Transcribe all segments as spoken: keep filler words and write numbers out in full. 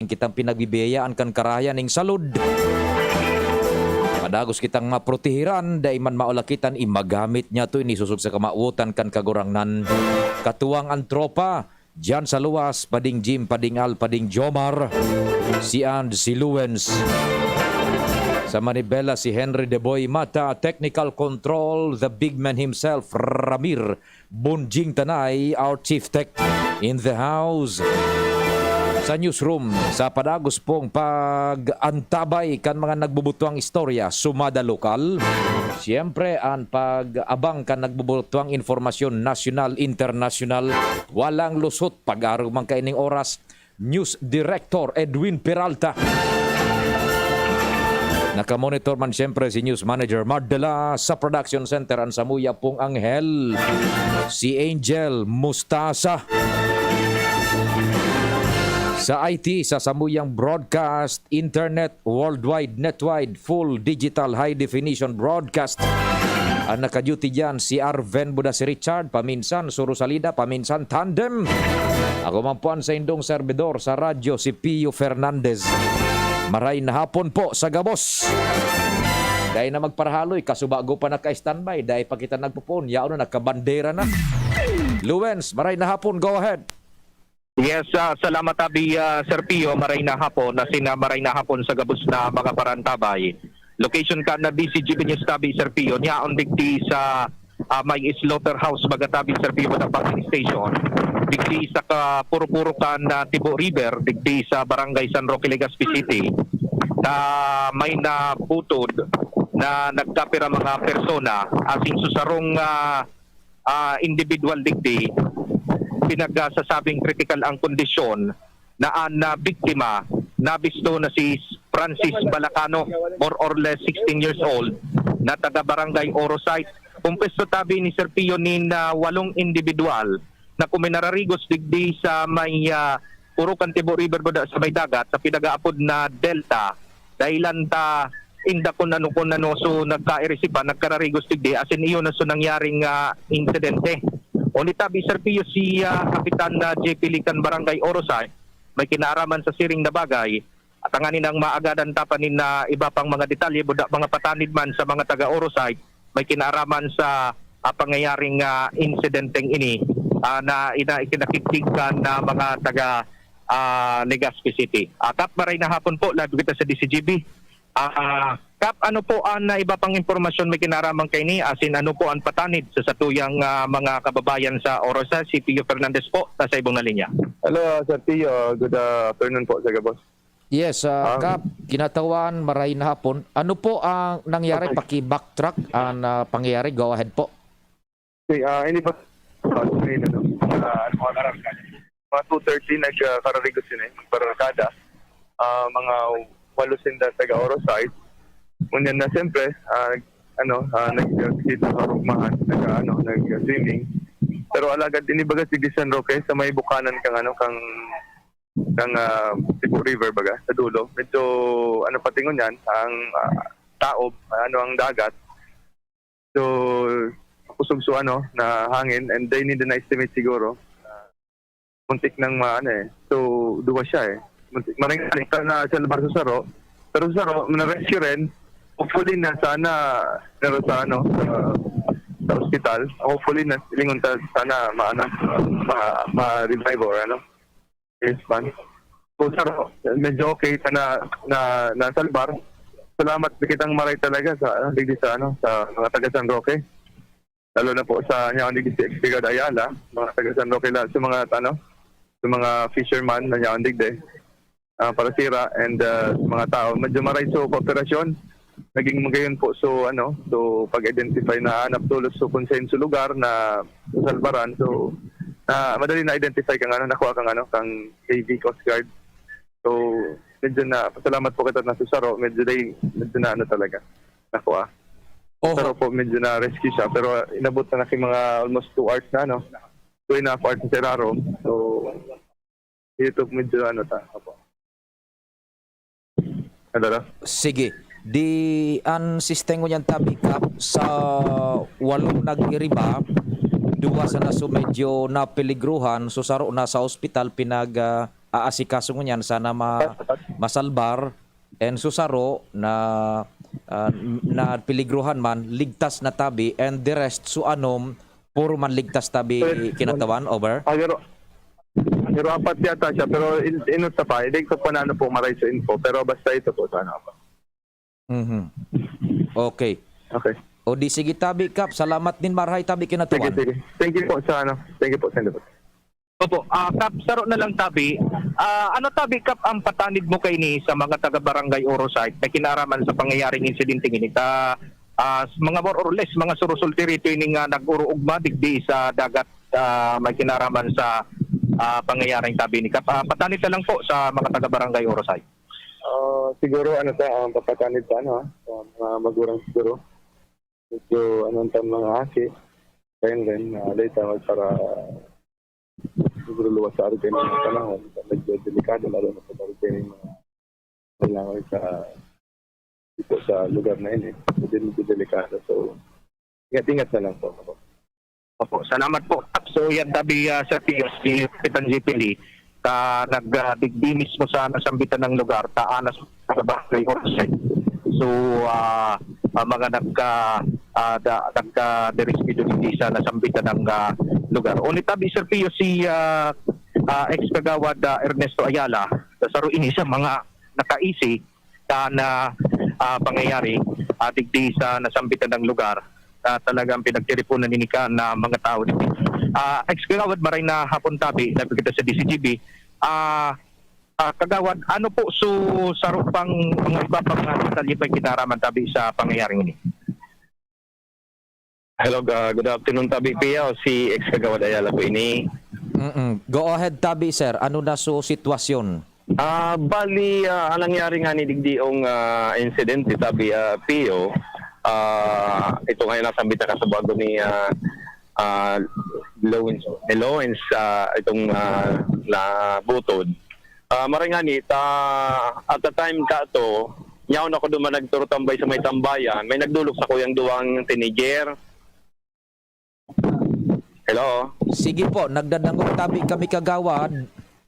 kitang pinagbibiyayaan kan karahayan ning salud. Padagos kitang maprotehiran, dai man maulakitan, imagamit niya to, inisosog sa kamawotan kan Kagurangnan. Katuwang an tropa, diyan sa luwas, Pading Jim, Pading Al, Pading Jomar, si And, si Luens. Sa Manibela, si Henry De Boy Mata, technical control, the big man himself, Ramir Bonjing Tanay, our chief tech in the house. Sa newsroom, sa padagos pong pag-antabay kan mga nagbubutwang istorya, sumada lokal. Siyempre, ang pag-abang kan nagbubutwang impormasyon nasyonal, internasyonal, walang lusot, pag-arog man kaining oras, News Director Edwin Peralta. Nakamonitor man siyempre si News Manager Mardela, sa Production Center, ang samuya pong anghel, si Angel Mustasa. Sa I T, sa samuyang broadcast, internet, worldwide, netwide, full digital, high definition broadcast. Ang naka-duty diyan, si Arven Buda, si Richard, paminsan, Suro Salida, paminsan, Tandem. Ako man po ang saindong servidor sa radyo, si Pio Fernandez. Maray na hapon po sa gabos. Dai na magparahaloy, kasubago pa naka-standby, dai pa kita nagpupuon, yaon na, nakabandera na. Luens, maray na hapon, go ahead. Yes, ah, salamat, abi, ah, Sir Pio. Maray na hapon, asin na maray na hapon sa gabos na mga parantabay. Location kan na D C G B News tabi, Sir Pio. Niyaon digdi sa, ah, may slaughterhouse, baga tabi, Sir Pio, na pumping station. Digdi sa kapuro-puro kan na Tibo River, digdi sa Barangay San Roque, Legazpi City. Na may naputod na nagkapira mga persona, asin susarong, ah, ah, individual digdi, pinagsasabing kritikal ang kondisyon na an, ah, biktima nabisto na si Francis Balacano, more or less sixteen years old, na taga Barangay Orosite. Kumpuesto tabi ni Sir Pio nin, ah, walong individual na kuminararigos digdi sa may, ah, Puro kan Tibo River Buda sa may dagat, sa pinag-aapod na Delta, dahilan ta inda kun ano, kun ano, so nagkairisipan, nagkararigos digdi, asin iyo na so nangyaring, ah, insidente. Onitabi, Sir Pio, si, ah, Kapitan na J P Lican, Barangay Orosay, may kinaaraman sa siring na bagay, at tanganing maagadan ta pa nin, ah, iba pang mga detalye, buda mga patanid man sa mga taga Orosay, may kinaaraman sa, ah, pangyayaring, ah, insidenteng ini, ah, na ina-, ikinakigtig kan, ah, mga taga, ah, Legazpi City. Ah, Kap, maray na hapon po, live kita sa D C G B. Ah, Kap, ano po ang, ah, iba pang impormasyon may kinaraman kaini? Asin ano po ang patanid sa satuyang, ah, mga kababayan sa Orosa? Si Pio Fernandez po, nasa ibong na linya. Hello, Sir Pio. Good afternoon po sa gabos. Yes, ah, Ah. Kap, kinatawan, maray na hapon. Ano po ang nangyari? Okay. Paki-backtrack ang, ah, pangyayari. Go ahead po. Okay, ah, ini pa, ah, ano, ah, ano, mga kararkada. Mga two thirty, nag, ah, kararigos yun eh, magbarkada. Ah, mga walo sinda taga Oro side. Ngunyan na, siyempre, ah, ano, ah, nag-, ah, kita sa rugmahan, nag, ah, ano, nag-swimming. Pero alagad, inibaga si San Roque sa may bukanan kang, ano, kang, kang, ah, Cebu River, baga, sa dulo. Medyo, ano, patingon yan, ang, ah, taob, ano, ang dagat. So, kusog so, ano, na hangin, and they need na estimate siguro. Ah, muntik nang ma-, ano, eh. So, duwa siya, eh. Muntik, maring, na sa lugar sa Saro. Pero sa Saro, na-rescue rin. Hopefully na sana, pero sa, ano, sa, sa ospital. Hopefully na, lingon ta, sana ma-, ano, ma-, ma-revive or, ano. Yes, man. So, sir, medyo okay ta na, na, nasalbar. Salamat kitang maray talaga sa, ano, digdi sa, ano, sa mga taga San Roque. Lalo na po sa, niya, digdi si Ex Brigada Ayala, mga taga San Roque lahat, sa mga, ano, sa mga fisherman na niya, digdi, ah, para sira, and, ah, sa mga tao. Medyo maray so kooperasyon. Naging magayon po so, ano, so pag-identify na hanap tulos so kung saan so lugar na salbaran. So, na madali na-identify kang, ano, nakuha kang, ano, kang Navy, Coast Guard. So, medyo na, pasalamat po kita na sa Saro, medyo day, medyo na, ano, talaga, nakuha. Oho. Saro po, medyo na-rescue siya, pero inabot na natin mga almost two hours na, ano, two and a half hours na sa irarom. So, ito medyo, ano, ta, opo. Hello? Sige. Di an sistengo niyan tabi, Kap, sa walong nag-iriba, duwa sana so medyo napeligruhan, so saro na sa ospital pinag, ah, aasikaso ngunyan sana ma-, masalbar, and su saro na, ah, na peligrohan man, ligtas na tabi, and the rest, su anom, puro man ligtas tabi kinatawan, over? Pero, pero apat yata siya, pero in-, inot na pa, hindi ko pa na ano po, maray sa info, pero basta ito po, sana po. Mhm. Okay. Okay. O di sige tabi, Kap. Salamat din, marhay tabi Sige, kinatawan. Sige. Thank you po sa ano. Thank you po, Senator. Opo, ah, Kap, saro na lang tabi. Ah, ano tabi, Kap, ang patanid mo kaini sa mga taga Barangay Oro Site na kinaaraman sa pangyayaring insidente ini? Ta, ah, mga more or less, mga surusulti rito ini nga nag-uruugma digdi sa dagat, ah, may kinaraman sa, ah, pangyayaring tabi ni Kap. Ah, patanid na lang po sa mga taga Barangay Oro Site. Ah, siguro, ano, sa, ang papatanid sa, ano, ah, sa mga magurang siguro. Medyo, ano, ang mga hasi. Kaya rin, ah, later, para siguro luwas sa atin mga panahon. Medyo delikado, lalo na sa atin mga kailangan sa, dito sa lugar na yun, eh. Medyo delikado. So, ingat-ingat na lang po. Opo, salamat po. So, yan tabi, ah, Sir Pio, si Kapitan J P Lee, ta nag, ah, digdi mismo sa nasambitan ng lugar, ta anas sa Barangay Oro Site. So, ah, ah, mga nagka, ah, da, nagka-, dirispido digdi sa nasambitan ng, ah, lugar. Ngunit tabi, Sir Pio, si, ah, ah, ex-kagawad, ah, Ernesto Ayala, sa saro ini sa mga nakaisi, kan, ah, ah, pangyayari, ah, digdi sa nasambitan ng lugar na talagang pinagtiripunan ni Nika na mga tao digdi. Ah, ex-kagawad, maray na hapon tabi, sabi kita sa D C G B. Ah, ah, kagawad, ano po su-, saro pang mga iba pang mga detalye pa kinaraman tabi sa pangyayaring ini? Hello, ah, good afternoon, tabi Pia. Si ex-kagawad Ayala po ini. Mm-mm. Go ahead, tabi, sir. Ano na su sitwasyon? Ah, bali, ah, ang nangyari nga ni digdiong, ah, insidente, tabi, ah, Pio, ah, ito ngayon nasambit na kasabago ni, ah, ah, Lawrence, ni Lawrence, ah, itong, ah, nabutod. Ah, maray nga ni, ta, at the time ka to, yaon ako duman nagturutambay sa may tambayan, may nagdulok sa kuyang duwang teenager. Hello? Sige po, nagdadangog tabi kami, kagawad.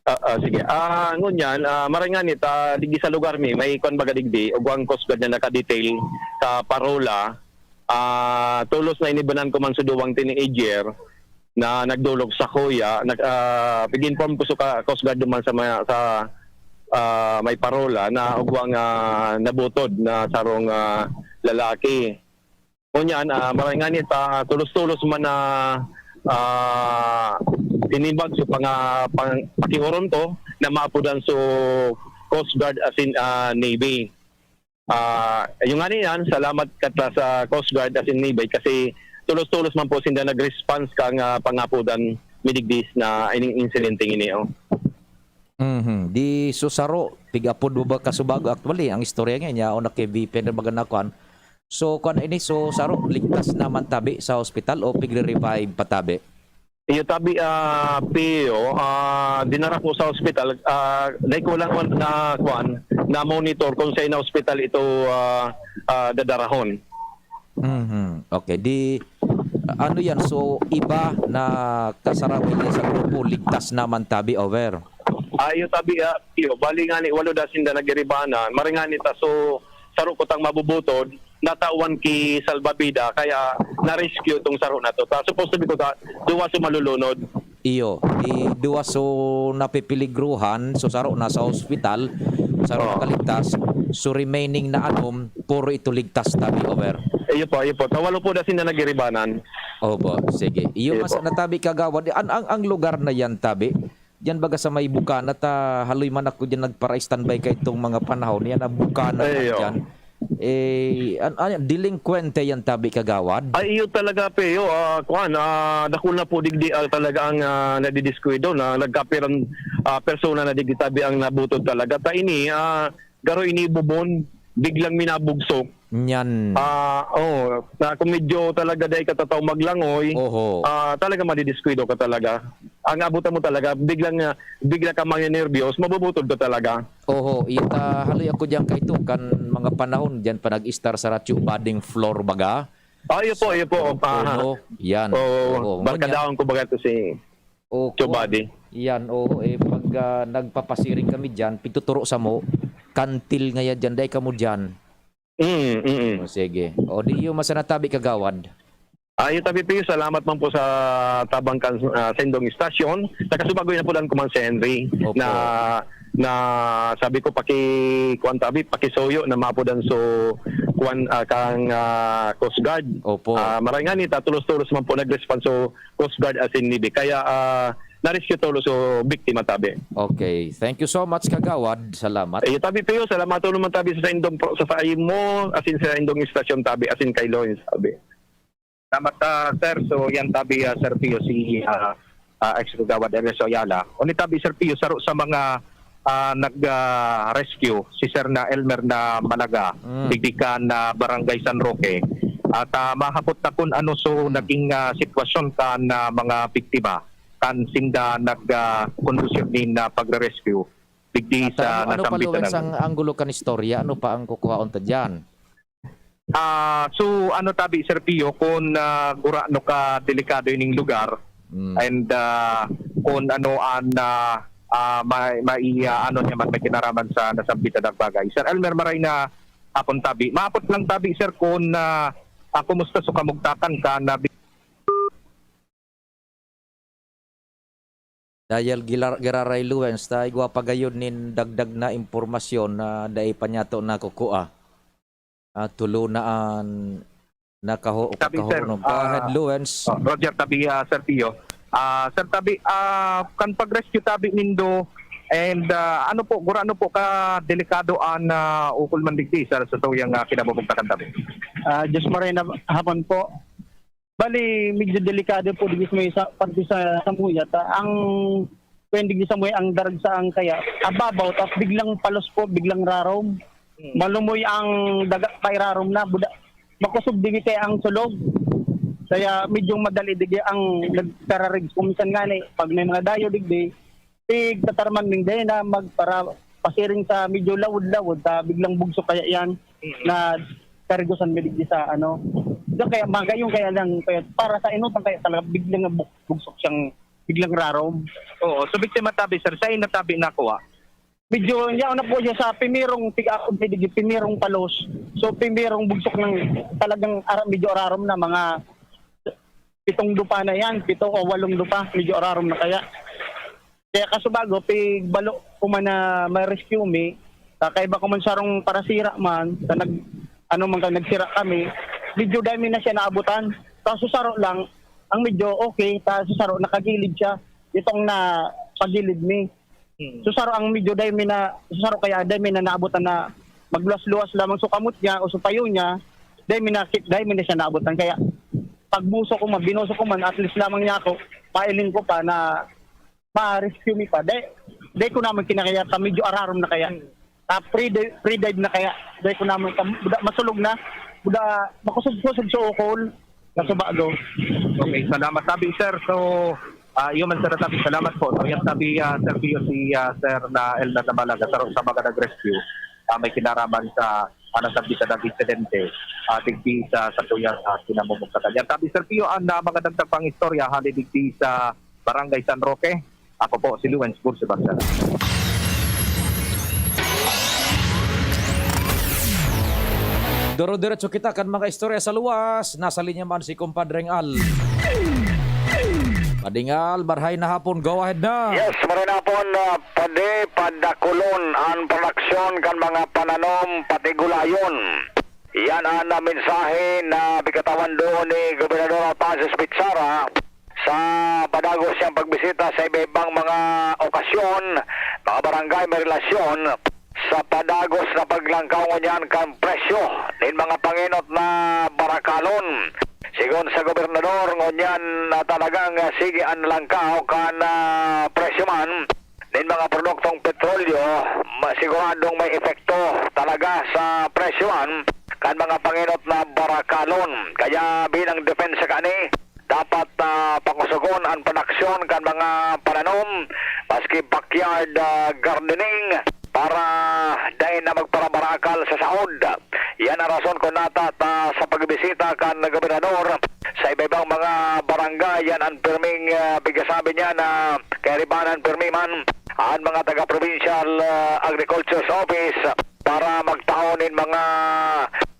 Ah, ah, sige. Ah, ngunyan, ah, maray nga ni ta, digdi sa lugar mi, may kwan baga digdi, ugwang Coast Guard na nakadetail sa parola. Ah, tolos na inibanan ko man sa duwang teenager na nagdolok sa kuya. Nag, ah, pig-inform ko sa ka-, Coast Guard duman sa mga, sa, ah, may parola na ugwang, ah, nabutod na sarong, ah, lalaki. Ngunyan, ah, maray nga ni ta, tolos-tolos man na, ah, tinimbag sa panga-, pang-, pakiuron ko na maapodan sa Coast Guard asin, ah, Navy. Ah, yung nga niyan, salamat kata sa Coast Guard asin Navy kasi tolos-tolos man po sinda nag-response kan, ah, pangapodan mi digdi na ining insidente ini, oh. Mhm. Di so saro, pig-apod mo ba kasubago? Actually, ang istorya nga, yaon na kay V P N na baga na kwan. So, kwan ini, so saro, ligtas naman tabi sa hospital o pigre-revive pa tabi? Iyo tabi, ah, Pio, ah, dinara ko sa hospital, ah, dai ko lang na, kwan, na monitor kung sa ina hospital ito, ah, ah, dadarahon. Mhm. Okay, di, ano yan? So, iba na kasarawi niya sa grupo, ligtas naman tabi, over? Ayo tabi, ah, iyo. Bali nga ni, walo da sinda nagiribanan. Maray nga ni ta, so, saro ko tang mabubutod, natawan ki salbabida, kaya na-rescue itong saro na to. Ta, supposed to be ko ta, duwa so malulunod. Iyo, di duwa so napipiligruhan, so saro nasa hospital, saro Oo. nakaligtas, so remaining na anom, puro ito ligtas tabi, over. Iyo po, iyo po. Ta, walo po da sinda nagiribanan. Opo, sige. Iyo, Iyo mas po. natabi kagawad. An-, ang, ang lugar na yan, tabi, diyan baga sa may Bukana, ta haloy man ako diyan nagpara-standby kay itong mga panahon. Yan ang Bukana Ay, na oo. diyan. Eh, an-, an-, delinkwente yan, tabi, kagawad? Ay, iyo talaga, Peo. Ah, kuwan, ah, dakul na po digdi, ah, talaga ang, ah, nadidiskuwido na nagkapiran, ah, persona na digdi tabi ang nabutod talaga. Ta ini, ah, garo ini bubon, biglang minabugsok. Nyan. Ah, oo, na kung medyo talaga dai ka tataw maglangoy, Oho. ah, talaga madidiskwido ka talaga. Ang abutan mo talaga, biglang, ah, bigla ka manenerbiyos, mabubutod ka talaga. Oho, ita haloy ako diyan kay Tukan, mga panahon diyan pa nag-istar sa Ratio Bading Floor baga. Ah, iyo po, iyo po. Sa Aha. Puno, yan. Oo, Oo, ngunyan. barkadahon ko baga to si Oo, Tio kuwan. Buddy. Yan, oo, eh, pag ah, nagpapasiring kami diyan, pigtuturo samo, kantil ngaya diyan, dai kamo diyan. Mm, mm. O, sige. O, di yung masanatabi, kagawad. Ah, yung tabi, Pio, salamat man po sa tabang kan, ah, sa indong istasyon. Nakasubagoy na po dan ko man si Henry Opo. na, na sabi ko, paki-, kuwan tabi, pakisuyo na mapo dan so, kuwan, ah, kang, ah, Coast Guard. Opo. Ah, maray nga ni, tatulos-tulos man po nag-respond so Coast Guard asin Navy. Kaya, ah, na-rescue tulos so biktima tabi. Okay. Thank you so much, kagawad. Salamat. Eh, tabi, Pio, salamat tulos man tabi sa, sa indong pro-, sa, sa imo, asin sa indong istasyon tabi, asin kay Lois tabi. Salamat, ah, sir. So, yan tabi, ah, Sir Pio, si, ah, ah, ex-kagawad Ernesto Ayala. Uni tabi, Sir Pio, saro sa mga, ah, nag, ah, rescue, si Sir na Elmer na Malaga, Mm. digdi kan, ah, Barangay San Roque. At, ah, mahapot na kun ano so Mm. naging, ah, sitwasyon kan, ah, mga biktima, kan sinda nag, ah, kondusyon nin, ah, pagre-rescue digdi At sa ano, ano pa, nasambit na Lawrence, nang ang anggulo kan istorya? Ano pa ang kukuhaon ta diyan? Ah, so, ano tabi, Sir Pio, kun, ah, gurano ka delikado ining lugar, Mm. and, ah, kun ano an, ah, ah, may, may, ah, ano niya man, may kinaraman sa nasambit na bagay. Sir Elmer, maray na hapon tabi. Maapot lang tabi, sir, kun, ah, ah, kumusta so kamugtakan ka na Dayal gilar-, giraray, Luwens, ta igwa pa gayod nin dagdag na impormasyon na dai pa niyato nakukua. Ah, tulo na an nakaho-, Sabi, sir, kakahonom. Go ahead, ah, Luwens. Oh, Roger, tabi, ah, Sir Pio. Ah, Sir, tabi, ah, kan pag-rescue tabi nindo, and, ah, ano po, gurano po ka delikado an, ah, ukol man digdi, sir, sa tuyang, ah, kinamumugtakan tabi? Ah, Diyos maray na hapon po. Bali, medyo delikado po digdi sa may sa, parte sa, sa Muya. Ta, ang, kung digdi sa Muya, ang darag sa ang kaya, ababaw, tapos biglang palos po, biglang rarom. Hmm. Malumoy ang daga, pairarom na, buda, makosog digdi kaya ang sulog. Kaya medyo madali digdi ang nagkararig. Kung minsan nga ni, pag may mga dayo digdi, pigtatarman ming dai na magpara-, pasiring sa medyo lawod-lawod, ta biglang bugsok kaya yan Mm. na karigosan mi digdi sa ano. Diyan kaya magayon kaya lang, kaya para sa inutan kaya talaga biglang bug-, bugsok siyang, biglang rarom. Oo, so biktima tabi, sir, sa ina tabi nakuha? Medyo yaon na po siya sa primerong pick-up, digdi primerong palos. So primerong bugsok ng talagang ara-, medyo ararom na mga pitong dupa na yan, pito o walong dupa, medyo ararom na kaya. Kaya kasubago, pigbalo ko man na ma-rescue mi, kakaiba ko man sarong parasira man, sa nag-, ano man ka, nagsira kami, medyo dai mi na siya naabutan. Kaso saro lang, ang medyo okay, ta sa saro, nakagilid siya. Itong na pagilid mi. Hmm. So, saro ang medyo dai mi na, so, saro kaya dai mi na naabutan na magluwas-luwas lamang so kamot niya o so payo niya, dai mi na, dai mi na siya naabutan. Kaya, pagbuso ko man, binuso ko man, at least lamang niya ako, pailing ko pa na ma-rescue mi pa. Dai, dai ko naman kinakaya ta medyo ararom na kaya. Hmm. Ah, pre-dive, pre-dive na kaya. Dai ko naman, kam-, buda, masulog na. Buda, makusog-kusog sa ukol. Sa subago. Okay, salamat tabi, sir. So, ah, iyo man, sir, tabi, salamat po. So, yan tabi, ah, Sir Pio, si, ah, Sir na Elmer na Malaga, saro sa mga nag-rescue, ah, may kinaraman sa, ah, nasabit na insidente, ah, digdi sa, sa tuyang, ah, kinamumugtakan. Yan tabi, Sir Pio, ang, ah, mga dagdag pang istorya, hali digdi sa Barangay San Roque. Ako po si Lawrence Bursi Barcela. Duro-diretso kita kan mga istorya sa luwas. Nasa linya man si Kumpadreng Al. Pading Al, marhay na hapon. Go ahead na. Yes, marhay na hapon, ah, padi, padakulon an produksyon kan mga pananom pati gulayon. Yan an, ah, mensahe na bikatawan doon ni Gobernador Alphonsus Pizarro sa padagos niyang pagbisita sa iba-ibang mga okasyon, mga barangay may relasyon sa padagos na paglangkaw ngunyan kan presyo nin mga pangenot na barakalon. Sigon sa gobernador, ngunyan na talagang, ah, sige an langkaw kan, ah, presyo man nin mga produktong petrolyo, ma-, siguradong may epekto talaga sa presyohan kan mga pangenot na barakalon. Kaya bilang depensa kani, dapat, ah, pakusugon an produksyon kan mga pananom, maski backyard, ah, gardening, para dai na magparabarakal sa saod. Yan ang rason kung nata ta sa pagbisita kan gobernador sa iba-ibang mga barangay. Yan ang pirming, ah, pigkasabi niya na kairibanan pirmi man an mga taga-provincial, ah, agriculture's office para magtao nin mga,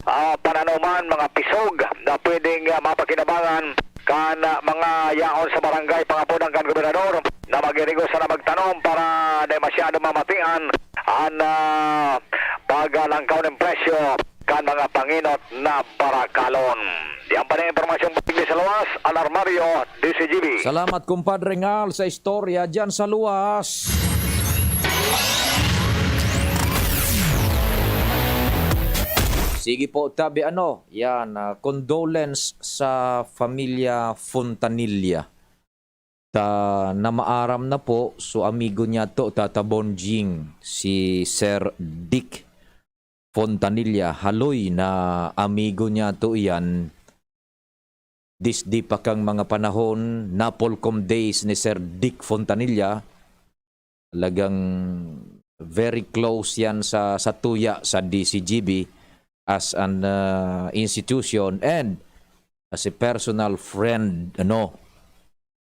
ah, pananuman, mga pisog na pwedeng, ah, mapakinabangan kan, ah, mga yaon sa barangay. Pangapodan kan gobernador na magirigo sana magtanom para di masyado mamatian an, ah, paglangkaw nin presyo kan mga panginot na barakalon. Yan pa na impormasyong batig sa luwas, Alarmario, D C G B. Salamat, Kumpadre Ngal, sa istorya diyan sa luwas. Sige po, tabi ano, yan, ah, condolence sa familia Fontanilla. Ta na maaram na po, so amigo niya to, Tata Bonjing, si Sir Dick Fontanilla. Haloy na amigo niya to iyan. Disdi pa kang mga panahon, Napolcom days ni Sir Dick Fontanilla. Talagang very close yan sa, sa tuya sa D C G B as an, ah, institution and as a personal friend, ano.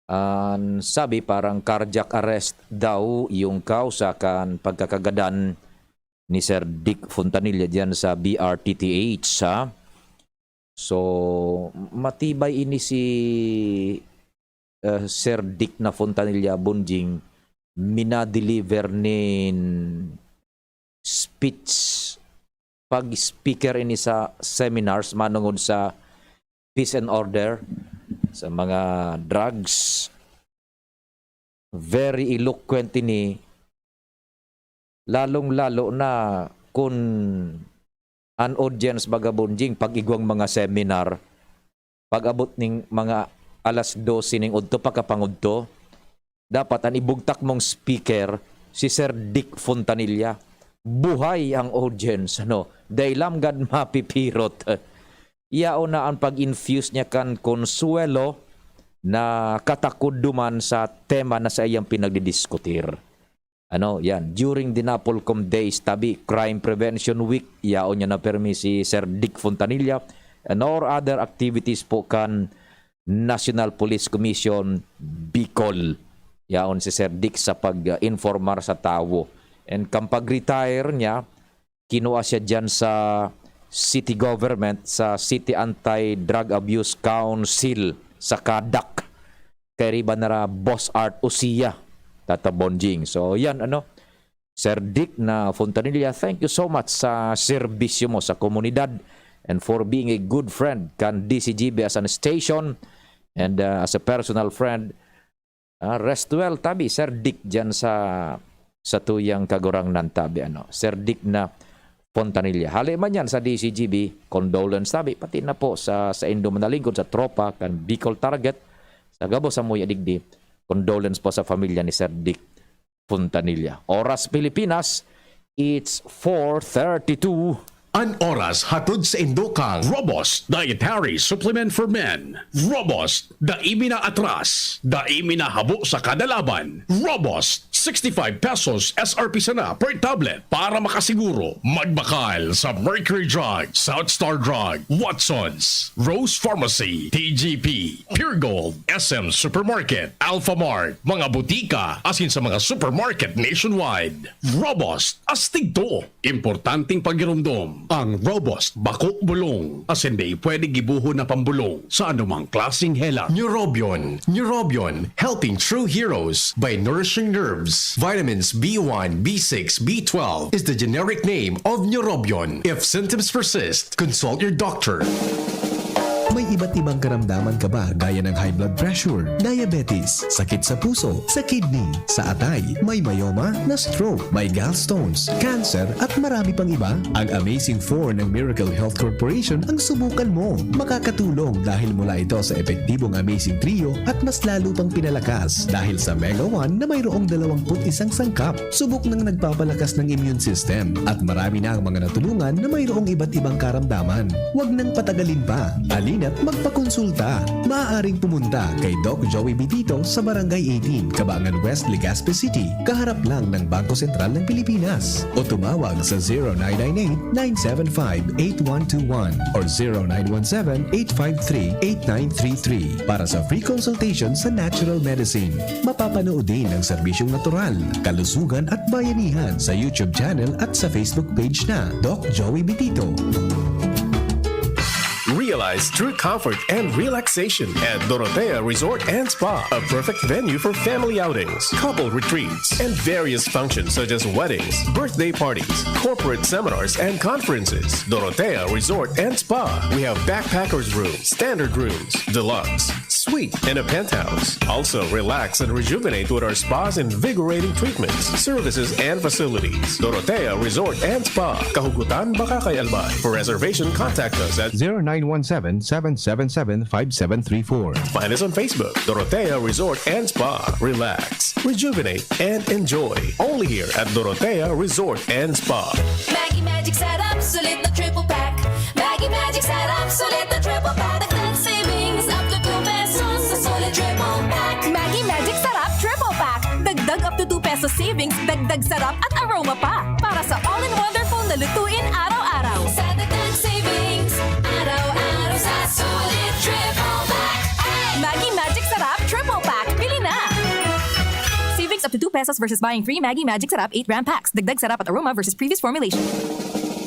An sabi, parang cardiac arrest daw yung kausa kan pagkakagadan ni Sir Dick Fontanilla diyan sa B R T T H, ha? So, matibay ini si, eh, Sir Dick na Fontanilla Bonjing, minadeliver nin speech, pag-speaker ini sa seminars manungod sa peace and order, sa mga drugs. Very eloquent ini, lalong-lalo na kun an audience, baga, Bonjing, pag igwang mga seminar, pag-abot ning mga alas dose ning udto pakapangudto, dapat an ibugtak mong speaker si Sir Dick Fontanilla. Buhay ang audience, ano? Dai lamgad mapipirot. Yaon na an pag-infuse niya kan konsuwelo na katakod duman sa tema na saiyang pinagdidiskutir. Ano, yan. During the Napolcom Days, tabi, Crime Prevention Week, yaon niya na permi si Sir Dick Fontanilla, nor other activities po kan National Police Commission Bicol. Yaon si Sir Dick sa pag-informar sa tawo. And kan pag-retire niya, kinua siya diyan sa city government, sa City Anti-Drug Abuse Council sa CADAC. Kairiba na ra Boss Art Usia, Tata Bonjing. So, yan, ano, Sir Dick na Fontanilla, thank you so much sa serbisyo mo sa komunidad and for being a good friend kan D C G B as an station and, uh, as a personal friend. Ah, rest well, tabi, Sir Dick, dyan sa, sa tuyang kagurangnan, tabi, ano, Sir Dick na Fontanilla. Hali man yan sa D C G B, condolence, tabi, pati na po sa, sa indo manalingkod, sa tropa kan Bicol Target, sa gabos sa muya digdi, condolence po sa pamilya ni Sir Dick Fontanilla. Oras Pilipinas, it's four thirty-two. An oras hatod sa indo kan Robust Dietary Supplement for Men. Robust, dai mi na atras, dai mi na habo sa kada laban. Robust, sixty-five pesos S R P sana per tablet. Para makasiguro, magbakal sa Mercury Drug, South Star Drug, Watsons, Rose Pharmacy, T G P, Pure Gold, S M Supermarket, Alpha Mart, mga butika, asin sa mga supermarket nationwide. Robust, astig to! Importanteng pagiromdom, ang Robust bako bulong, asin dai pwede gibohon na pambolong sa anumang klaseng hela. Neurobion, Neurobion, helping true heroes by nourishing nerves. Vitamins B one, B six, B twelve is the generic name of Neurobion. If symptoms persist, consult your doctor. May iba't ibang karamdaman ka ba, gaya ng high blood pressure, diabetes, sakit sa puso, sa kidney, sa atay, may myoma, na stroke, may gallstones, cancer, at marami pang iba? Ang Amazing Four ng Miracle Health Corporation ang subukan mo. Makakatulong dahil mula ito sa epektibong Amazing Trio at mas lalo pang pinalakas dahil sa Mega One na mayroong dalawampu't isang sangkap. Subok nang nagpapalakas ng immune system at marami na ang mga natulungan na mayroong iba't ibang karamdaman. Huwag nang patagalin pa. Halina Magpakonsulta. Maaaring pumunta kay Doc Joey Bitito sa Barangay eighteen, Kabangan West, Legazpi City, kaharap lang ng Bangko Sentral ng Pilipinas. O tumawag sa zero nine nine eight, nine seven five, eight one two one or zero nine one seven, eight five three, eight nine three three para sa free consultation sa natural medicine. Mapapanood din ang serbisyong natural, kalusugan at bayanihan sa YouTube channel at sa Facebook page na Doc Joey Bitito. Realize true comfort and relaxation at Dorotea Resort and Spa, a perfect venue for family outings, couple retreats, and various functions such as weddings, birthday parties, corporate seminars, and conferences. Dorotea Resort and Spa. We have backpackers room, standard rooms, deluxe, suite, and a penthouse. Also, relax and rejuvenate with our spa's invigorating treatments, services, and facilities. Dorotea Resort and Spa, Kahugutan, Bacacay, Albay. For reservation, contact us at zero nine one seven, seven seven seven, five seven three four. Find us on Facebook, Dorotea Resort and Spa. Relax, rejuvenate, and enjoy. Only here at Dorotea Resort and Spa. Maggi Magic Sarap, sulit na triple pack. Maggi Magic Sarap, sulit na triple pack. Dagdag savings up to two pesos sa sulit triple pack. Maggi Magic Sarap Triple Pack. Dagdag up to two pesos savings, dagdag sarap at aroma pa. Para sa all-in-wonderful na lutuin araw-araw. Sa dagdag savings, araw-araw sa sulit triple pack. Maggi Magic Sarap Triple Pack. Bili na! Savings up to two pesos versus buying three Maggi Magic Sarap eight gram packs. Dagdag sarap at aroma versus previous formulation.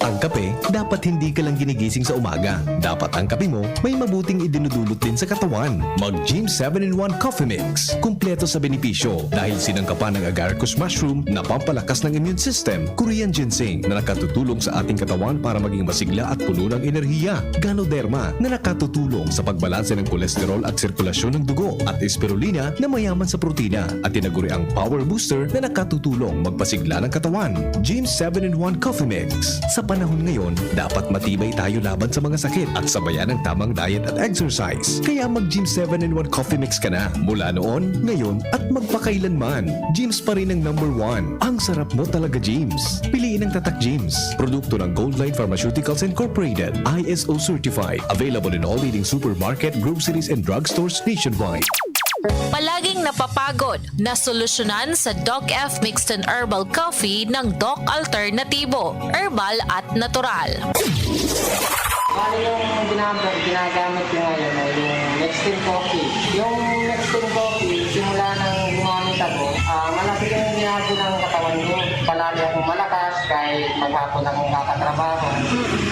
Ang kape, dapat hindi ka lang ginigising sa umaga. Dapat ang kape mo may mabuting idinudulot din sa katawan. Mag Gym seven in one Coffee Mix. Kumpleto sa benepisyo dahil sinangkapan ng agaricus mushroom na pampalakas ng immune system, Korean ginseng na nakatutulong sa ating katawan para maging masigla at puno ng enerhiya, Ganoderma na nakatutulong sa pagbalanse ng kolesterol at sirkulasyon ng dugo, at spirulina na mayaman sa protina at tinaguriang power booster na nakatutulong magpasigla ng katawan. Gym seven in one Coffee Mix. Sa panahon ngayon, dapat matibay tayo laban sa mga sakit at sabayan ng tamang diet at exercise. Kaya mag Gym seven in one Coffee Mix ka na mula noon, ngayon, at magpakailanman. Gym's pa rin ang number one. Ang sarap mo talaga, Gym's. Piliin ang Tatak Gym's. Produkto ng Goldline Pharmaceuticals Incorporated, I S O certified. Available in all leading supermarket, groceries, and drugstores nationwide. Palaging napapagod, nasolusyonan sa Doc F Mixed and Herbal Coffee ng Doc Alternatibo, herbal at natural. Bali yung ginag- ginagamit ko ngayon ay yung Nextin Coffee. Yung Nextin Coffee, simula nang gumamit ako, ah, malaki yung ginagawa ng katawan ko. Palagi akong malakas kahit maghapon akong kakatrabaho.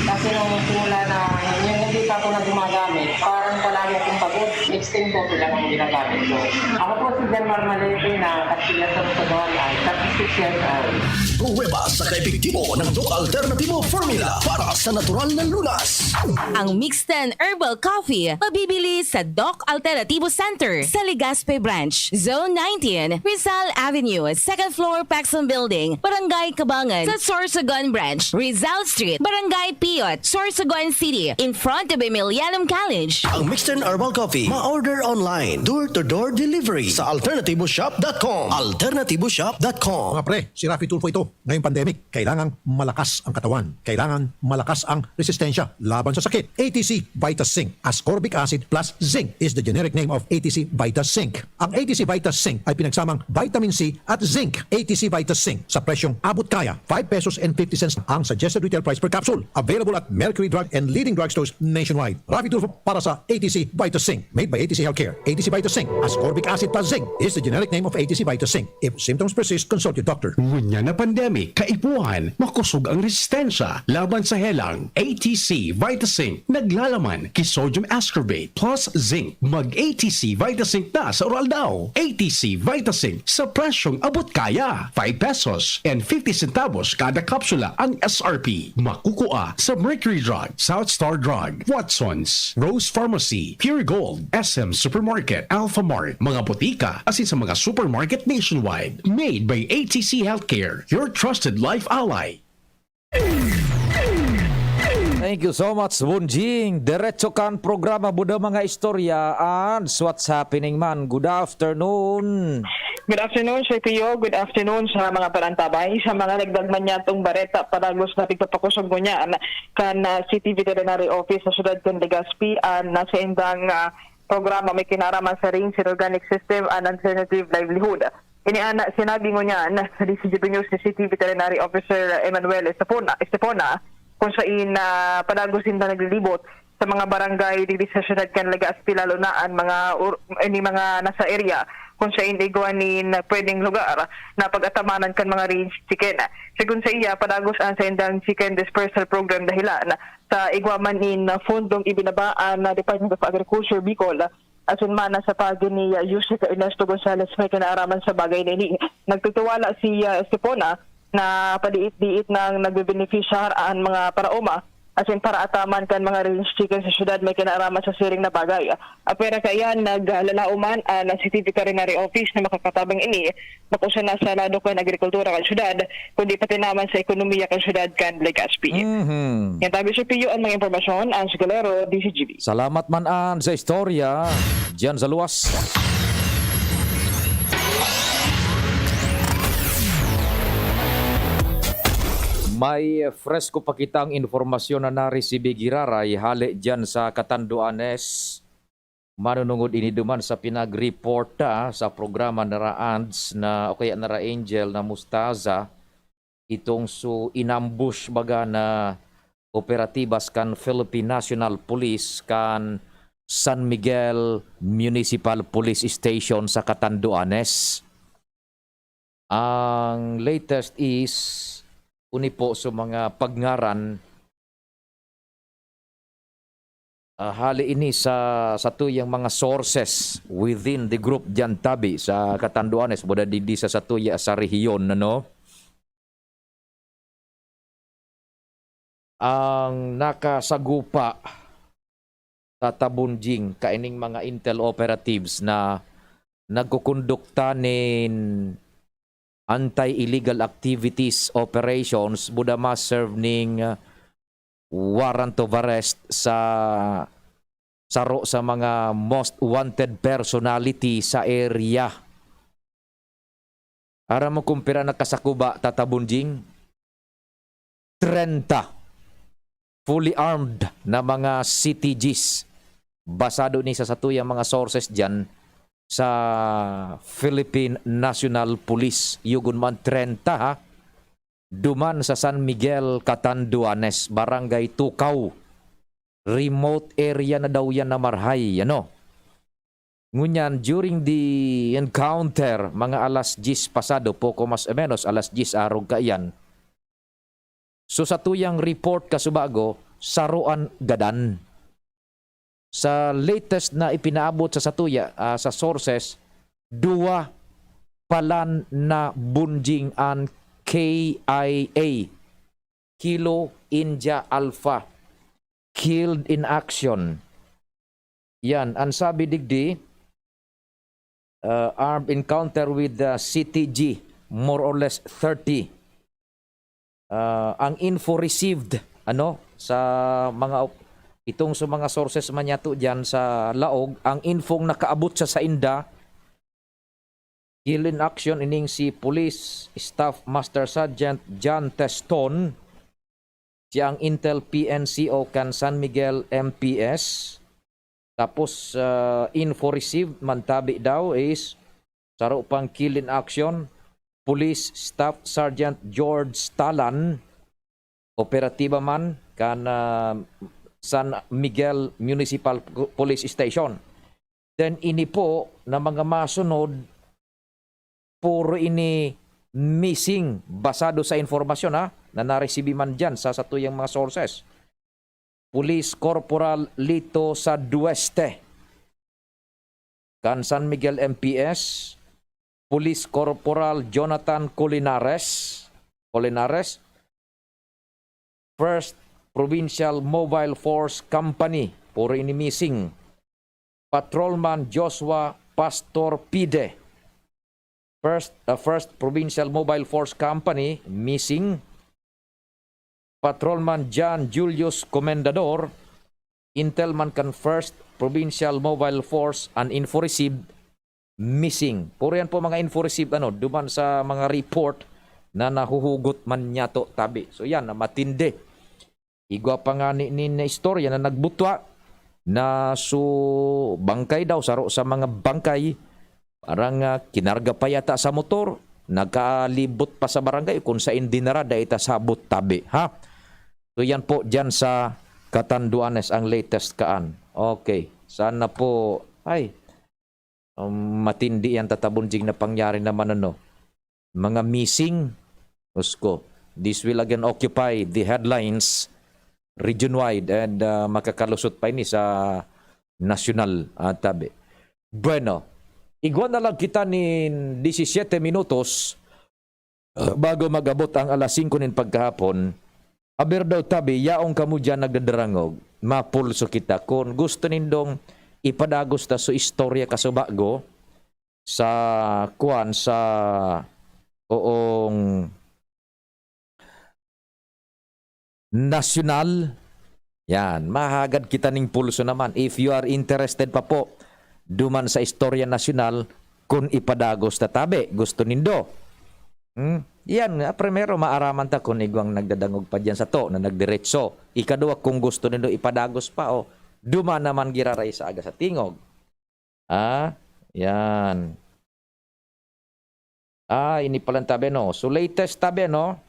Kasi nung simula na, yung hindi pa ako na gumagamit, parang palagi akong pagod. Nextin Coffee lang ang ginagamit ko. Ako po si Jan Marmalete na Castilla Sorsogon at thirty-six years old. Pruweba sa kaepektibo ng Doc Alternatibo Formula para sa natural na lunas. Ang Mixten Herbal Coffee mabibili sa Doc Alternativo Center sa Legazpi Branch, Zone nineteen, Rizal Avenue, second floor, Paxson Building, Barangay Cabangan, sa Sorsogon Branch, Rizal Street, Barangay Piyot, Sorsogon City, in front of Emilianum College. Ang Mixten Herbal Coffee, ma-order online, door-to-door delivery sa alternativoshop dot com. alternativoshop dot com. Mga pre, si Raffy Tulfo ito. Ngayong pandemic, kailangang malakas ang katawan. Kailangan malakas ang resistensya laban sa sakit. A T C Vita Zinc, ascorbic acid plus zinc is the generic name of A T C Vita Zinc. Ang A T C Vita Zinc ay pinagsamang vitamin C at zinc. A T C Vita Zinc sa presyong abot kaya, five pesos and fifty cents ang suggested retail price per capsule. Available at Mercury Drug and leading drugstores nationwide. Raffy Tulfo para sa A T C Vita Zinc. Made by A T C Healthcare. A T C Vita Zinc, ascorbic acid plus zinc is the generic name of A T C Vita Zinc. If symptoms persist, consult your doctor. Ngunyan na pandemic, kaipuhan, makusog ang resistensya laban sa helang. A T C Vitazinc, naglalaman ki sodium ascorbate plus zinc. Mag A T C Vitazinc na sa oral daw. A T C Vitazinc sa presyong abot kaya. Five pesos and fifty centavos kada kapsula ang S R P. Makukua sa Mercury Drug, South Star Drug, Watsons, Rose Pharmacy, Pure Gold, S M Supermarket, Alpha Mart, mga botika, asin sa mga supermarket nationwide. Made by A T C Healthcare, your trusted life ally. Thank you so much, Bunjing. Diretso kan programa, Buda Mga Istorya and What's Happening Man. Good afternoon. Good afternoon, Sir Pio. Good afternoon sa mga parantabay. Sa mga nagdagman niyatong bareta, padagos na pigpapakosog ngunyan kan ah, City Veterinary Office sa siyudad kan Legazpi an nasa indang ah, programa may kinaraman sa Range and Organic System and Alternative Livelihood. Iniana, sinabi ngunyan sa D C G B News ni City Veterinary Officer Emmanuel Estepona, Estepona kung sain ah, padagos sinda naglilibot sa mga barangay diri sa siyudad kan Legazpi, lalo na an mga ur- ini mga nasa area kung sain igwa nin pwedeng lugar na pag-atamanan kan mga range chicken. Segun sa iya, padagos an saindang chicken dispersal program dahilan sa igwa man nin fundong ibinaba an Department of Agriculture Bicol asin man sa pagi ni ah, Yusek Ernesto Gonzalez may kinaaraman sa bagay na ini. Nagtitiwala si ah, Estepona na padiit-diit nang nagbebenepisyar an mga paraoma asin paraataman kan mga range chicken sa syudad may kinaaraman sa siring na bagay. Apwera kaiyan, naglalaoman an City Veterinary Office na makakatabang ini, bako sana sa lado kan agrikultura kan syudad, kundi pati naman sa ekonomiya kan syudad kan Legazpi. Mhm. Yan tabi sa Pio ang mga impormasyon, ang Sigalero, D C G B. Salamat man an sa istorya, diyan sa luwas. May fresko pa kitang impormasyon na naresibi giraray hale diyan sa Catanduanes. Manunungod ini duman sa pinag-reporta sa programa na Raads na o kaya na Ra Angel na Mustaza, itong so inambush baga na operatibas kan Philippine National Police kan San Miguel Municipal Police Station sa Catanduanes. Ang latest is uni po sa mga pagngaran, ah, hali ini sa satuyang mga sources within the group diyan tabi sa Catanduanes, buda digdi sa satuya sa rehiyon, ano? Ang nakasagupa, Tata Bunjing, kaining mga intel operatives na nagkukondukta nin anti-illegal activities operations, buda ma-serve ning, uh, warrant of arrest sa saro sa mga most wanted personality sa area. Aram mo kung pira nakasakuba, Tata Bunjing? Treinta fully armed na mga C T Gs. Basado ni sa satuyang mga sources diyan sa Philippine National Police. Yugon man treinta, ha? Duman sa San Miguel, Catanduanes, Barangay Tukaw. Remote area na daw yan na marahay, ano? Ngunyan, during the encounter, mga alas diyes pasado, poko mas o menos, alas diyes arog kaiyan. So, sa tuyang report kasubago, saro an gadan. Sa latest na ipinaabot sa satuya, ah, sa sources, duwa palan na bunjing an K I A, Kilo India Alpha, killed in action. Yan, ang sabi digdi, uh, armed encounter with the C T G, more or less thirty. Uh, ang info received, ano, sa mga op-, itong sa mga sources man yato diyan sa laog, ang infong nakaabot sa sainda, kill in action ining si Police Staff Master Sergeant John Teston, siya ang Intel P N C O kan San Miguel M P S. Tapos, ah, info received man tabi daw is saro pang kill in action, Police Staff Sergeant George Talan, operatiba man kan, ah, San Miguel Municipal Police Station. Then ini po na mga masunod, puro ini missing, basado sa informasyon, ha, na naresibi man diyan sa satuyang mga sources. Police Corporal Lito Sadueste kan San Miguel M P S, Police Corporal Jonathan Colinares, Colinares, First Provincial Mobile Force Company, puro ini missing. Patrolman Joshua Pastor Pide, First, uh, First Provincial Mobile Force Company, missing. Patrolman John Julius Comendador, intelman kan First Provincial Mobile Force, an info received. missing. Puro yan po mga info received, ano, duman sa mga report na nahuhugot man niyato tabi. So yan, na matindi. Igwa pa nga ni, ni, na istorya na nagbutwa na su bangkay daw, saro sa mga bangkay, parang, ah, kinarga pa yata sa motor, nakalibot pa sa barangay kung sain dinara, dai ta sabot tabi, ha? So yan po, dyan sa Catanduanes ang latest kaan. Okay, sana po, ay, um, matindi yan, tatabon jig na pangyari naman, ano. Mga missing, husko. This will again occupy the headlines region-wide and, ah, makakalusot pa ini sa nasyonal, ah, tabi. Bueno, igwa na lang kita nin disisiyete minutos, ah, bago mag-abot ang alas singko nin pagkahapon. Aber daw tabi, yaon kamo diyan nagdadarangog. Mapulso kita. Kun gusto nindong ipadagos ta su istorya kasubago sa, kuwan, sa, oong, nasyonal, yan, mahagad kita ning pulso naman. If you are interested pa po duman sa istorya nasyonal, kun ipadagos ta tabi, gusto nindo. Hmm? Yan nga, primero, maaraman ta kun igwang nagdadangog pa diyan sato na nagdiretso. Ikaduwa, kung gusto nindo ipadagos pa, o duman naman giraray sa aga sa tingog. Ah, yan. Ah, ini palan tabi, no? So, latest tabi, no?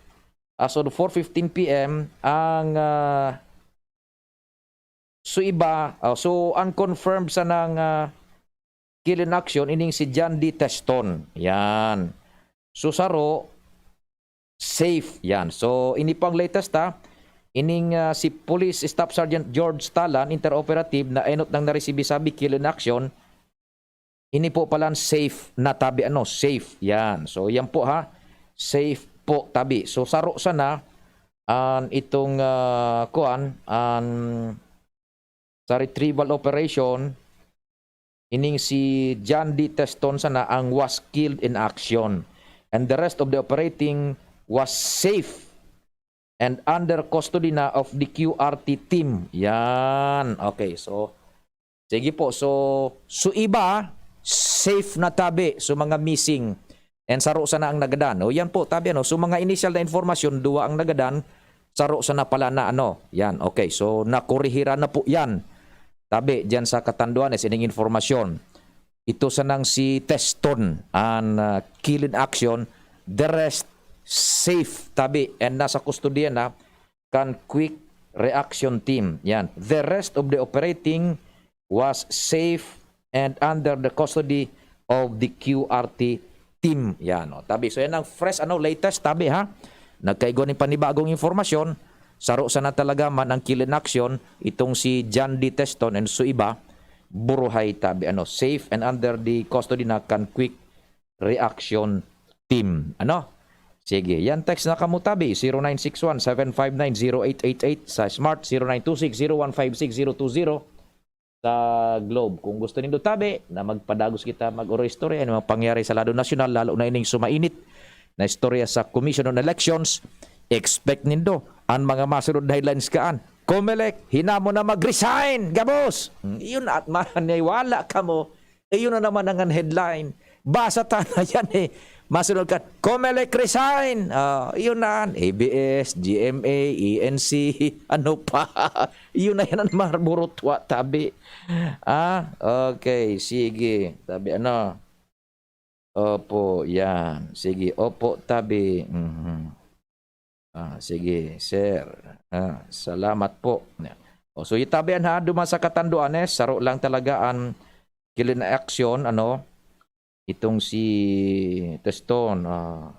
As of four fifteen P M, ang, ah, so iba, ah, so unconfirmed sanang, ah, kill in action, ining si John D Teston. Yan. So, saro, safe. Yan. So, ini po ang latest, ha. Ining, ah, si Police Staff Sergeant George Talan, interoperative, na enot nang naresibi sabi, kill in action. Ini po palan safe na tabi, ano, safe. Yan. So, yan po, ha. Safe po tabi. So, saro sana an itong, ah, kuan, an sa retrieval operation, ining si John D Teston sana ang was killed in action. And the rest of the operating was safe and under custody na of the Q R T team. Yan. Okay, so, sige po. So, so iba, safe na tabi. So, mga missing. And saro sana ang nagadan. O, yan po, tabi, ano. So, mga initial na informasyon, duwa ang nagadan, saro sana pala na, ano. Yan, okay. So, nakurihiran na po yan. Tabi, dyan sa Catanduanes, ining informasyon. Ito sanang si Teston, an, ah, kill in action. The rest, safe, tabi. And nasa kustodiya na kan Quick Reaction Team. Yan. The rest of the operating was safe and under the custody of the Q R T team. Yan, o. Tabi. So, yan ang fresh, ano, latest, tabi, ha? Nagkaigwa nin panibagong impormasyon. Saro sana talaga man ang kill in action, itong si John D Teston and su iba, buruhay, tabi, ano, safe and under the custody na kan Quick Reaction Team. Ano? Sige, yan, text na kamo, tabi, zero nine six one, seven five nine, zero eight eight eight, sa Smart, zero nine two six, zero one five six, zero two zero, sa Globe. Kung gusto nindo, tabi, na magpadagos kita, mag-oro istorya, ano mga pangyari sa lado nasyonal, lalo na ining sumainit na istorya sa Commission on Elections, expect nindo an mga masunod na headlines kaan. Comelec, hinamon na mag-resign! Gabos! Hmm, iyon at maniwala kamo, iyon na naman ang headline. Basa ta na yan eh. Masunod ka, Comelec resign! Ah, iyon na, A B S, G M A, E N C, ano pa? Iyon na yan ang marburutwa, tabi. Ah, okay, sige. Tabi, ano? Opo, yan. Sige, opo, tabi. Mhm. Ah, sige, sir. Ah, salamat po. O, so, itabi an ha, duman sa Catanduanes, saro lang talaga an kill in action, ano, itong si Teston. Ah,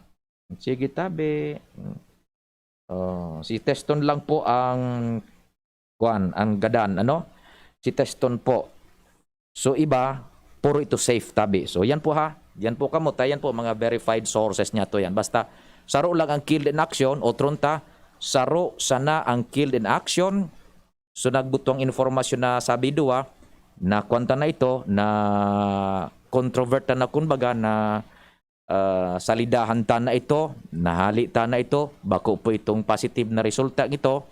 sige, tabi. Oh, si Teston lang po ang, kuwan, ang gadan, ano? Si Teston po. So, iba, puro ito safe, tabi. So, yan po ha. Yan po kamo, ta, yan po, mga verified sources niya to yan. Basta, saro lang ang killed in action, o tronta, saro sana ang killed in action. So, nagbutwang informasyon na sabi duwa, na kwanta na ito, na controverta na, kumbaga, na, ah, salidahan ta na ito, nahali ta na ito, bako po itong positive na resulta nito,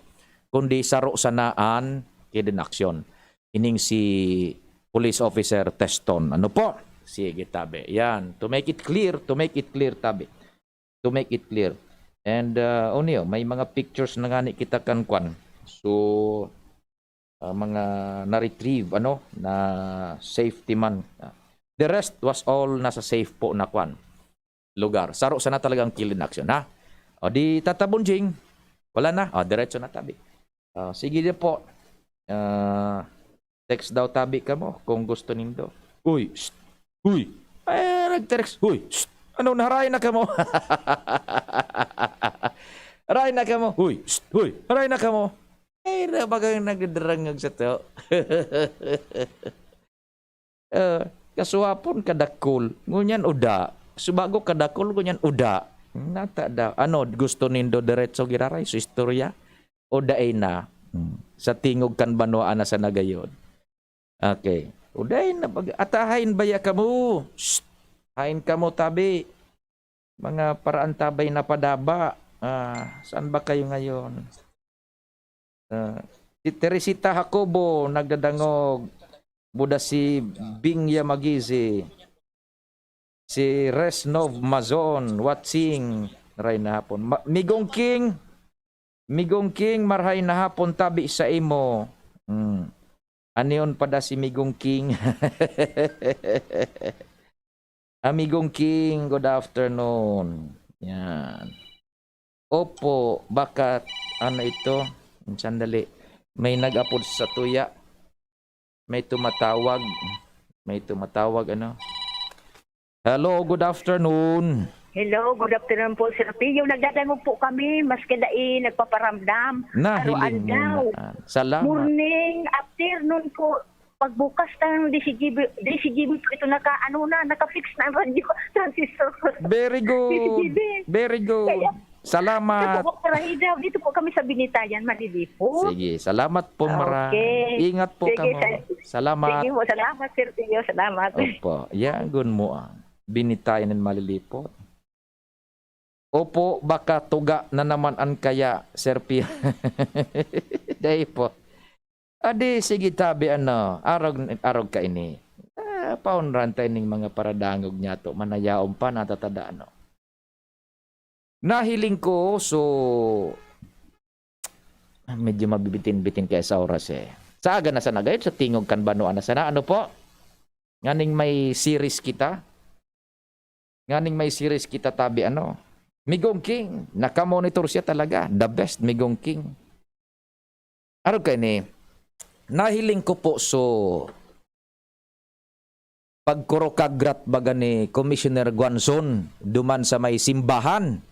kundi saro sana an killed in action. Ining si Police Officer Teston. Ano po? Sige, tabi. Yan. To make it clear, to make it clear, tabi. To make it clear. And, uh, ano yun, may mga pictures na nga ni kita kan kwan. So, uh, mga na-retrieve, ano, na safety man. Ah, the rest was all nasa safe po na kwan, lugar. Saro sana talagang kill in action, ha? O di, Tata Bonjing, wala na. O, diretso na tabi. Ah, sige din po. Ah, text daw tabi kamo kung gusto nindo. Uy, shh, uy. Ay, nag-text. Uy, shh, ano, naharay na kamo? Haray na kamo. Uy, shh, uy, haray na kamo. Ay, na bagang nagdadrangag sa to. Eh, kasuwapon kadakol, ngunyan uda. Subago kadakol, ngunyan uda. Nata da, ano, gusto nindo diretso giraray sa istorya? O dai na? Hmm. Sa tingog kan banwaan na sa nagayon. Okay. O dai na, pag, atahain baya kamo? Shh! Hain kamo, tabi. Mga paraan tabay na padaba. Ah, saan ba kayo ngayon? Ah, si Teresita Jacobo, nagdadangog. Buda si Bing Yamagizi. Si Resnov Mazon, watching. Ray na hapon. Ma-, Migong King. Migong King, marhay na hapon tabi sa imo. Hmm. Anion pa da si Migong King? Amigong King, good afternoon. Yan. Opo, baka, ano ito? Sandali. May nag-apod sa tuya. May tumatawag. May tumatawag, ano? Hello, good afternoon. Hello, good afternoon po, Sir Pio. Nagdadangog po kami, maski dai nagpaparamdam. Nahiling mo Araw-aldaw. na. Salamat. Morning, afternoon po. Pagbukas ng D C G B, D C G B po ito naka, ano na, naka-fix na ang radyo, transistor ko. Very good. D C G B. Very good. Kaya, Salamat. Ito po, Rahida, dito po kami sa Binitayan, Malilipot. Sige, salamat po, Mara. Okay. Ingat po Sige, kamo. sir. Salamat. Sige po, salamat, Sir Pio. Salamat. Opo, yagon mo ang Binitayan ng Malilipot. Opo, baka tuga na naman an kaya, Sir Pio. Dai po. Adi, sige tabi, ano, arog, arog ka ini. Ah, paunran ta ining mga paradangog niya to. Manayaon pa, natatada, ano. Nahiling ko, so, medyo mabibitin-bitin kaya sa oras, eh. Sa aga na sana, gayod sa tingog kan banwa na sana. Ano po? Nganing may series kita? Nganing may series kita tabi, ano? Migong King. Nakamonitor siya talaga. The best, Migong King. Arog kaini, nahiling ko po, so, pagkurokagrat baga ni Commissioner Guanzon duman sa may simbahan.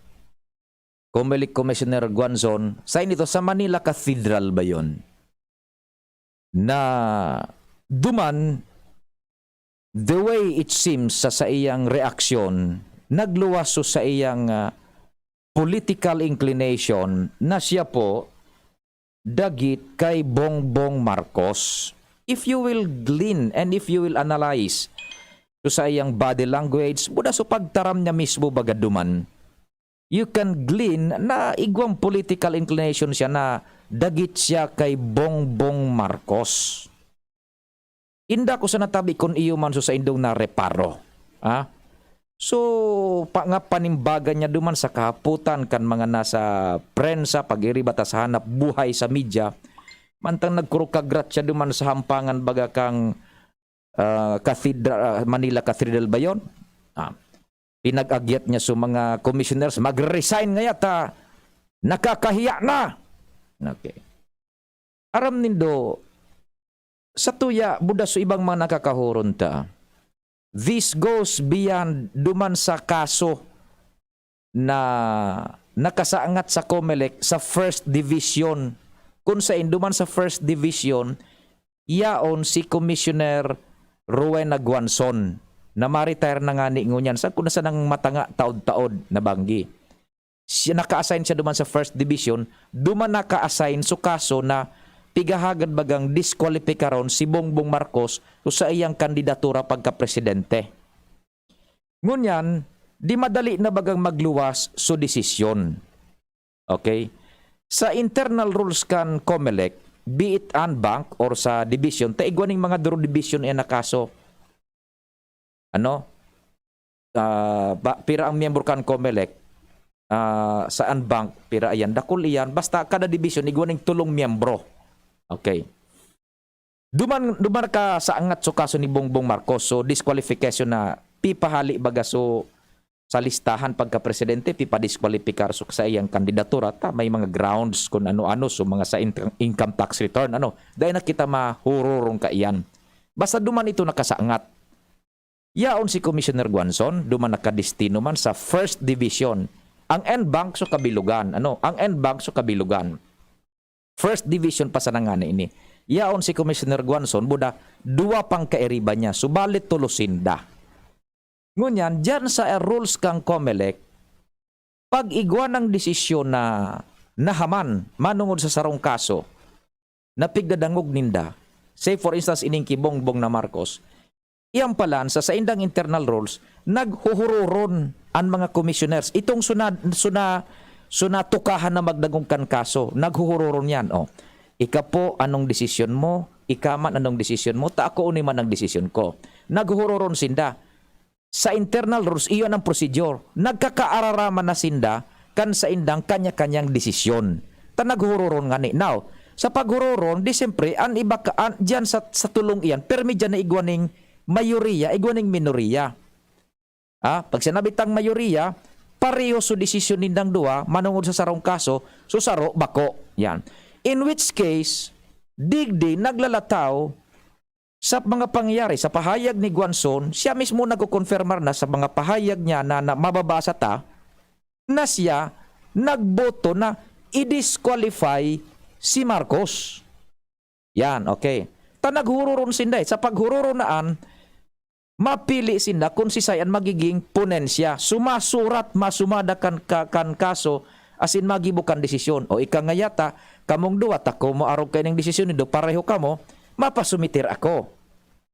Comelec Commissioner Guanzon, sa inito, sa Manila Cathedral ba yun? Na duman, the way it seems sa saiyang reaksyon, nagluwas so saiyang, ah, political inclination na siya po dagit kay Bongbong Marcos. If you will glean and if you will analyze so saiyang body language, buda so pagtaram niya mismo baga duman, you can glean na igwang political inclination siya na dagit siya kay Bongbong Marcos. Inda ko sa natabi kun iyo man so saindong nareparo. Ha? So, pa-, nga panimbagan niya duman sa kahapotan kan mga nasa prensa, pag-iriba ta sa hanap buhay sa media, mantang nagkurukagrat siya duman sa hampangan baga kang, ah, cathedral, ah, Manila Cathedral ba yun? Ah, pinag-agyat niya sa mga commissioners, "Magre-resign ngaya ta! Nakakahiya na!" Okay. Aram nindo, sa tuya, buda so ibang mga nakakahuron ta. This goes beyond duman sa kaso na nakasangat sa Comelec sa First Division. Kun sain duman sa First Division, yaon si Commissioner Rowena Guanzon. Na ma-retire na ngani ngunyan. Sa, kun na sanang matanga taod-taod na banggi. Siya, naka-assign siya duman sa First Division, duman naka-assign so kaso na pigahagad bagang diskwalipikaron si Bongbong Marcos so saiyang kandidatura pagkapresidente. Ngunyan, di madali na bagang magluwas so desisyon. Okay? Sa internal rules kan Comelec, be it en banc or sa division, ta igwa ning mga duro division iyan na kaso. Ano? Ah, ba, pira ang miyembro kan Comelec? Ah, sa en bank, pira iyan? Dakul iyan. Basta kada division, igwa ning tulong miyembro. Okay. Duman, duman ka sa angat so kaso ni Bongbong Marcos. So, disqualification na pipahali baga so sa listahan pagka-presidente, pipadiskwalipikar so sa iyang kandidatura. Ta, may mga grounds kung ano-ano. So, mga sa in-, income tax return, ano. Dahil na kita mahururong ka iyan. Basta duman ito nakasangat. Yaon si Commissioner Guanzon, duman nakadestino man sa First Division. Ang en bank so kabilugan, ano? Ang en bank so kabilugan. First Division pa sana ngani ini. Yaon si Commissioner Guanzon, buda, duwa pang kairiba niya. Subalit tulos sinda. Ngunyan, diyan sa rules kang Comelec, pag igwa ng desisyon na nahaman manungod sa sarong kaso na pigdadangog ninda, say for instance, ining ki Bongbong na Marcos, iyan palan sa saindang internal rules, naghuhuroron an mga commissioners. Itong suna, suna, suna tukahan na magdangog kan kaso, naghuhuroron yan. Oh. Ika po, anong desisyon mo? Ika man, anong desisyon mo? Ta ako, uni man ang desisyon ko. Naghuhuroron sinda. Sa internal rules, iyon ang procedure. Nagkakaararaman na sinda kan saindang kanya-kanyang desisyon. Ta naghuhuroron ngani. Now, sa paghuroron, di siyempre, an iba ka, an, diyan sa, sa tulong iyan, permi diyan na igwa ning mayoriya, igwa ning minoriya. Ah, pag sinabi tang mayoriya, pareho so desisyon nindang duwa, manungod sa sarong kaso, so saro, bako. Yan. In which case, digdi naglalataw sa mga pangyayari, sa pahayag ni Guanzon, siya mismo nagko-confirmar na sa mga pahayag niya na, na mababasa ta, na siya nagboto na i-disqualify si Marcos. Yan, okay. Ta naghuroron sinda eh. Sa paghuroron naan, mapili sinda kung sisay an magiging ponensya. Sumasurat, masumada kan, ka, kan kaso, asin magibo kan desisyon. O ika nga yata, kamong duwa, ta ako mo arog kaining desisyon nindo, pareho kamo, mapasumiter ako.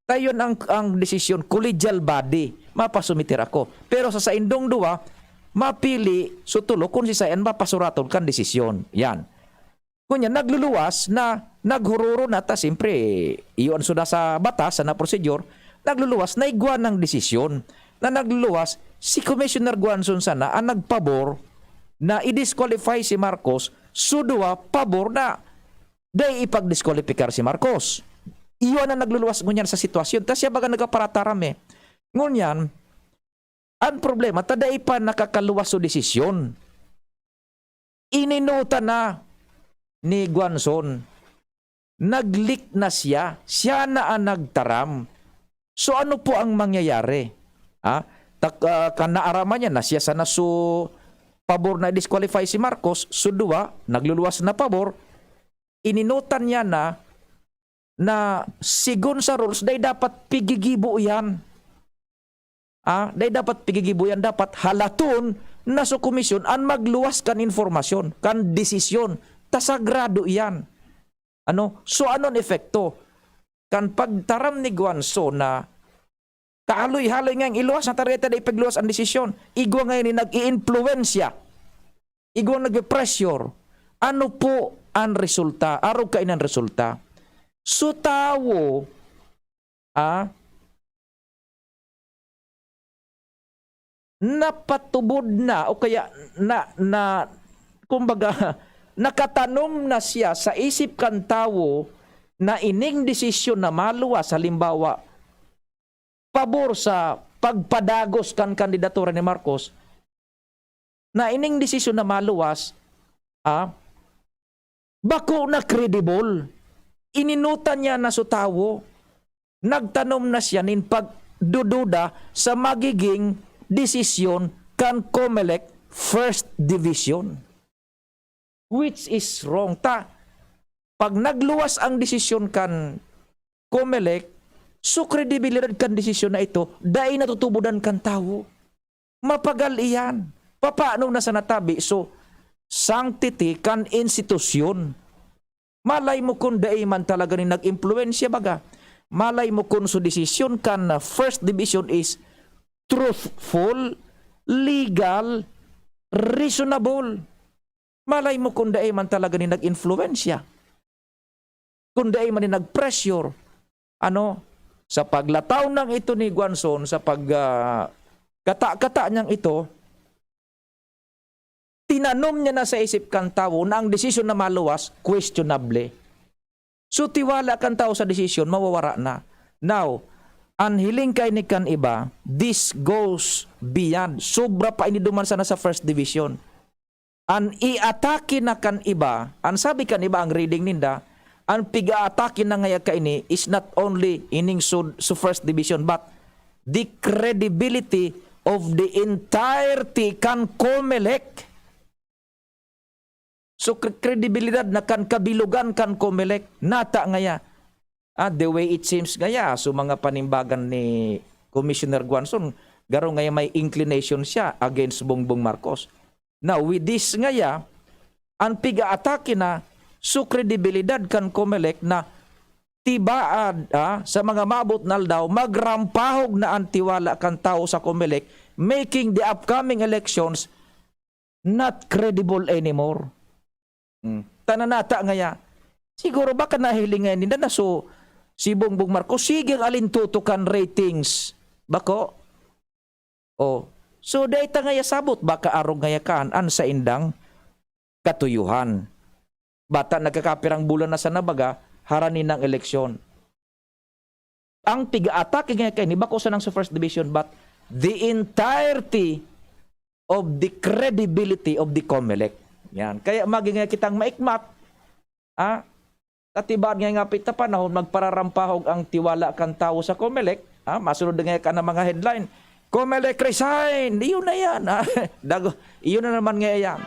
Ta yun ang, ang desisyon, collegial body, mapasumiter ako. Pero sa saindong duwa, mapili so tulo kung sisay an mapasuraton kan desisyon. Yan. Kunya, nagluluwas na, naghururo na ta, siyempre, iyo an suna sa batas, sa na prosedur, nagluluwas na igwa ng desisyon na nagluluwas, si Commissioner Guanzon sana ang nagpabor na i-disqualify si Marcos, so duwa pabor na dai ipagdiskwalipikar si Marcos. Iyo na nagluluwas ngunyan sa sitwasyon. Ta siya baga nagkaparataram eh. Ngunyan, ang problema, ta dai pa nakakaluwas so desisyon. Ininutan na ni Guanzon. Nag-leak na siya. Siya na ang nagtaram. So ano po ang mangyayari? Ha? Tak, ah, kan naaraman niya na siya sana so pabor na disqualify si Marcos, so duwa, nagluluwas na pabor, ininutan niya na, na sigon sa rules, dai dapat pigigibo yan. Ah, dai dapat pigigibo yan, dapat halaton na so komisyon an magluwas kan informasyon, kan desisyon, ta sagrado iyan. Ano? So, ano an epekto? Kan pagtaram ni Guanzon na kaaloy-haloy nga ang iluwas na targeta na ipagluwas ang desisyon. Igwa ngayon ni nag-iimpluwensya. Igwa nagpe-pressure. Ano po ang resulta? Arog kaini an resulta. So, tawo, ah, napatubod na o kaya na, na, kumbaga, nakatanom na siya sa isip kan tawo na ining desisyon na maluwas, halimbawa, pabor sa pagpadagos kan kandidatura ni Marcos, na ining desisyon na maluwas, ah, bako na credible. Ininutan niya na so tawo. Nagtanom na siya nin pagdududa sa magiging desisyon kan Comelec First Division. Which is wrong. Ta, pag nagluwas ang desisyon kan Comelec, so kredibilidad kan desisyon na ito, dai natutubodan kan tawo. Mapagal iyan. Papaano na sa natabi? So, sanctity kan institusyon. Malay mo kung dai man talaga ni nag-impluwensya, baga. Malay mo kung so desisyon kan, ah, First Division is truthful, legal, reasonable. Malay mo kung dai man talaga ni nag-influensya. Kung dai man ni nag-pressure. Ano? sa paglataw nang ito ni Guanzon, sa pag, ah, kata-kata niyang ito, tinanom niya na sa isip kan tawo na ang desisyon na maluwas, questionable. So, tiwala kan tawo sa desisyon, mawawara na. Now, an hiling kaini kan iba, this goes beyond. Sobra pa ini duman sana sa first division. An iatake na kan iba, an sabi kan iba, ang reading ninda, an pig-aatake na ngaya kaini is not only ining sud-, sa first division, but the credibility of the entirety kan Comelec. So, kre-, kredibilidad na kan kabilogan kan Comelec, nata ngaya. Ah, the way it seems ngaya, so mga panimbagan ni Commissioner Guanzon, garo ngaya may inclination siya against Bongbong Marcos. Now, with this ngaya, an pig-aatake na, so kredibilidad kan Comelec na tibaad, ah, sa mga maabot na aldaw, magrampahog na an tiwala kan tawo sa Comelec, making the upcoming elections not credible anymore. Mm. Tananata ngaya. Siguro baka nahiling ngaya ninda na so, si Bongbong Marcos, sige ang alintutukan ratings. Bako? Oh. So, dai ta ngaya sabot, baka arog ngaya kan an saindang katuyuhan. Bata nagkakapirang bulan na sana baga, harani ng eleksyon. Ang pig-aatake ngaya kaini, bako sanang sa first division, but the entirety of the credibility of the Comelec. Yan. Kaya maging nga kitang maikmat, ah, katibaad nga nga pita panahon, magpararampahog ang tiwala kan tawo sa Comelec, ah, masunod na nga ka na mga headline, "Comelec resign!" Di yun na yan, ah. Dago, iyon na naman nga yan.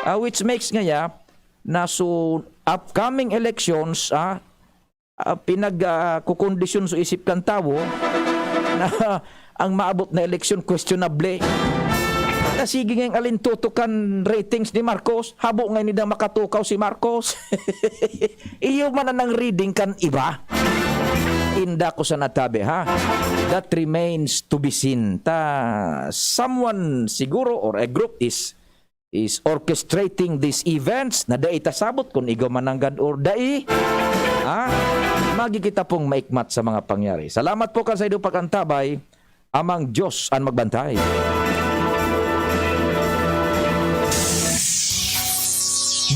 Ah, which makes nga ya, na so upcoming elections, ah, ah, pinag, ah, kukondisyon sa isip kan tawo na ang maabot na eleksyon, questionable. Na sige ngayong alintutukan ratings ni Marcos, habo ngayon nila makatukaw si Marcos. Iyo man ang reading kan iba. Inda ko sa natabi, ha? That remains to be seen. Ta, someone siguro or a group is is orchestrating these events na dai ta sabot kun igwa man nanggad or dai. Ha? Magi kita pong maikmat sa mga pangyari. Salamat po kan saindo pag-antabay. Amang Diyos an magbantay.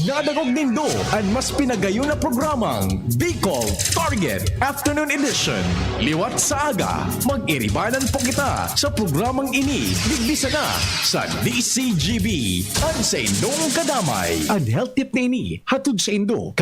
Nadangog nindo an mas pinagayon na programang Bicol Target Afternoon Edition. Liwat sa aga, mag-iribanan po kita sa programang ini, digdi sana sa D C G B, an saindong kadamay. An health tip na ini, hatod saindo